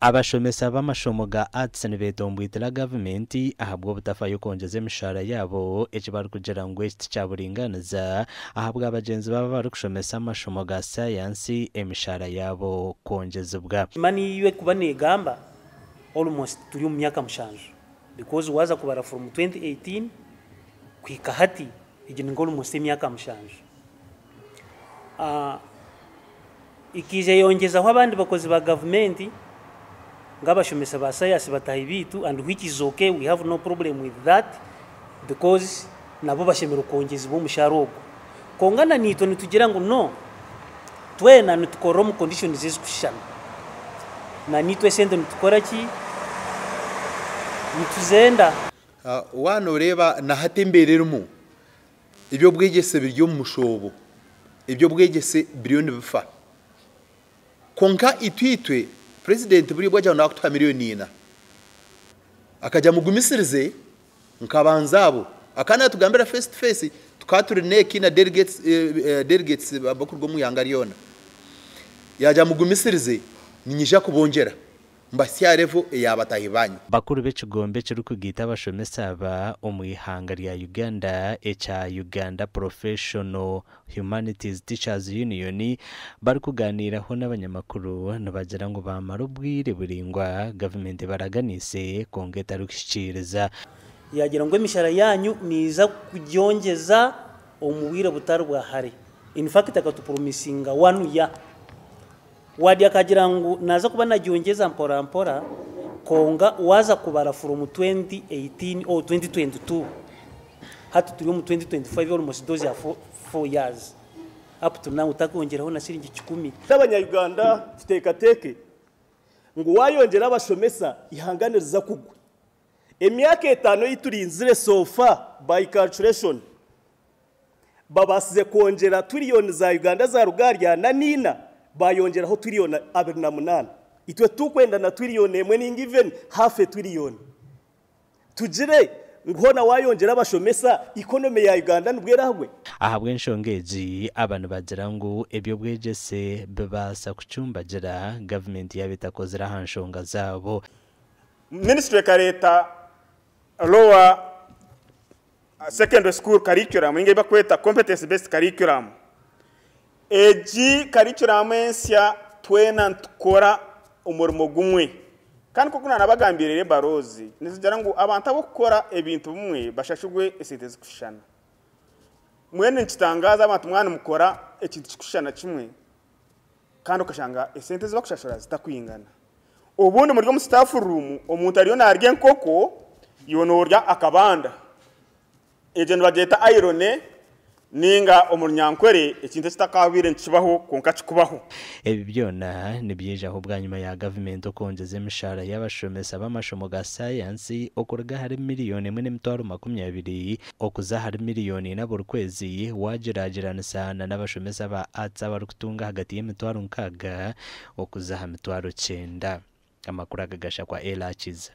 Abashomesa b'amashomo ga Arts nibetomboitira gavumenti ahabw'obutafayo kwongyeza emishahara yaabo eki barikugira ngu eki tikyaburingaaniza ahabwa bagyenzi baabo abarikushomesa amashomo ga sayansi emishahara yaabo kwongyezibwa. Money yo ekuba negamba almost turi omu myaka mushanju because waaza kubara from 2018 kuhika hati egi ni nka almost emyaka mushanju. Ekaija yayongyezaho abandi bakozi ba gavumenti nk'abashomesa ba sayansi bataahi baitu and which is okay we have no problem with that because nabo bashemereire kwongyezibwa omushaara ogwo. Kwonka na naitwe nitugira ngu no, twena nitukorera omu conditions ezirikushushana. Na naitwe esente nitukora ki? Nituzenda. Waaba nooreeba na hati embeera erimu, eby'obwegyese biri omu mushoobo, eby'obwegyese biriyo nibifa. Kwonka itwe itwe, purezidenti buriya obu agira ngu naakutuha miriyoni ina, akagira mugumisirize nkabanza abo. Akaba naatugambira face to face, tukaba turi NEC na delegates, delegates abarikuruga omu ihanga ryona. Yaagira mugumisirize niinyija kubongyera. Mbahitsye aha level eya bataahi baanyu. Bakuru b'ekigombe ekirikugaita abashomesa aba omu ihanga rya Uganda ekya Uganda Professional Humanities Teachers Union barikuganiiraho n'abanyamakuru nibagira ngu baamara obwire buraingwa gavumenti ebaraganiise kwonka etarikuhikiiriza. Yaagira ngu emishara yaanyu niiza kugyongyeza omu bwire butari bwa hare. In fact akatupromisinga one year. Wadi akagira ngu naaza kuba nagyongyeza mpora mpora kwonka waaza kubara from 2018 or 2022 hati turi omu 2025 almost those are 4 years up to now takwongyeraho na siringi kikumi. Itwe abanya-Uganda tuteekateeke ngu waayongyera abashomesa eihanga niriza kugwa. Emyaka etaano ei turinzire so far by calculation Babaasize kwongyera twiriyoni za Uganda zaaruga ahari ana n'ina baayongyeraho twiriyoni 28. Itwe titukwenda na twiriyoni emwe nainga even half a twiriyoni. Tugire ngu hoona waayongyera abashomesa, economy ya Uganda nibwo erahwe? Ahabw'enshonga egi, aba nibagira ngu eby'obwegyese bibaasa kucumbagira gavumenti yaaba etakozire aha nshonga zaabo. Minisitule ekareeta Lower Secondary School Curriculum ninga ei barikweta Competence Based Curriculum. Egi curriculum ensya twena nitukora omurimo gumwe. Kandi nk'oku naanabagambiire ebaroozi, nizigira ngu abantu abarikukora ebintu bimwe bashashurwe esente zirikushushana. Mbwenu nikitangaaza abantu mwaba nimukora ekintu kirikushushana kimwe kandi okashanga esente ezi barikushashura zitakwingana. Obundi muri omu staff room omuntu ariyo naarya enkoko iwe noorya akabanda. Egyo nibagyeta irony ninga omu runyankore ekintu ekitakabaire nikibaho kwonka kikubaho. Ebi byona nibyijaho bwanyima ya gavumenti okwongyeza emishahara y'abashomesa b'amashomo ga sayansi okuruga ahari miriyoni emwe n'emitwaro 20 okuza ahari miriyoni ina buri kwezi waagyeragyeranisa na n'abashomesa ba Arts abarikutunga ahagati y'emitwaro nkaaga okuza aha mitwaro kyenda. Amakuru aga gashakwa Ella Kiiza.